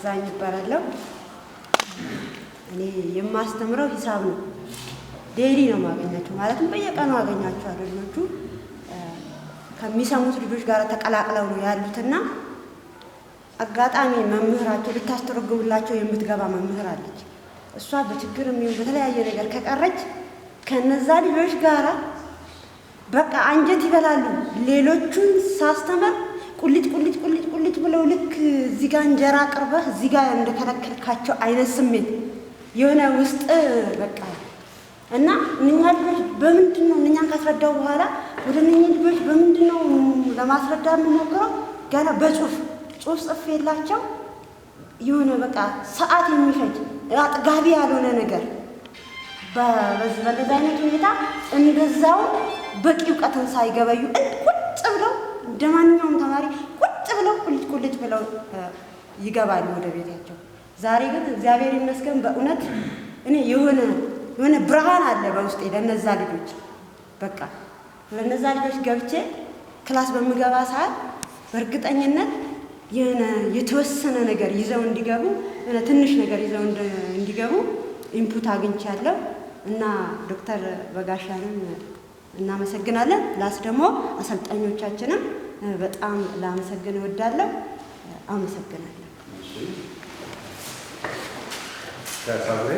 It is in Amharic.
ገዛኝ እባላለሁ። እኔ የማስተምረው ሂሳብ ነው። Daily ነው የማገኛቸው፣ ማለትም በየቀኑ አገኛቸዋለሁ። ልጆቹ ከሚሰሙት ልጆች ጋር ተቀላቅለው ነው ያሉትና አጋጣሚ መምህራቸው ልታስተረጉምላቸው የምትገባ መምህር አለች። እሷ በችግር የሚሆን በተለያየ ነገር ከቀረች ከነዛ ልጆች ጋር በቃ አንጀት ይበላሉ። ሌሎቹን ሳስተምር ቁልጭ ቁልጭ ቁልጭ ቁልጭ ብለው ልክ እዚህ ጋር እንጀራ አቅርበህ እዚህ ጋር እንደከለከልካቸው አይነት ስሜት የሆነ ውስጥ በቃ። እና እነኛ ልጆች በምንድን ነው፣ እነኛን ካስረዳው በኋላ ወደ እነኛ ልጆች በምንድን ነው ለማስረዳት የምሞክረው? ገና በጽሁፍ ጽሁፍ ጽፌላቸው የሆነ በቃ ሰዓት የሚፈጅ አጥጋቢ ያልሆነ ነገር፣ በእንደዚህ አይነት ሁኔታ እንደዛው በቂ እውቀትን ሳይገበዩ ቁጭ ብለው እንደ ማንኛውም ተማሪ ቁጭ ብለው ቁልጭ ቁልጭ ብለው ይገባሉ ወደ ቤታቸው። ዛሬ ግን እግዚአብሔር ይመስገን በእውነት እኔ የሆነ ብርሃን አለ በውስጤ ለነዛ ልጆች። በቃ ለነዛ ልጆች ገብቼ class በምገባ ሰዓት በእርግጠኝነት የሆነ የተወሰነ ነገር ይዘው እንዲገቡ፣ የሆነ ትንሽ ነገር ይዘው እንዲገቡ input አግኝቻለሁ እና ዶክተር በጋሻንም እናመሰግናለን። Plus ደግሞ አሰልጣኞቻችንም በጣም ላመሰግን እወዳለሁ። አመሰግናለሁ። ከሳጉሬ።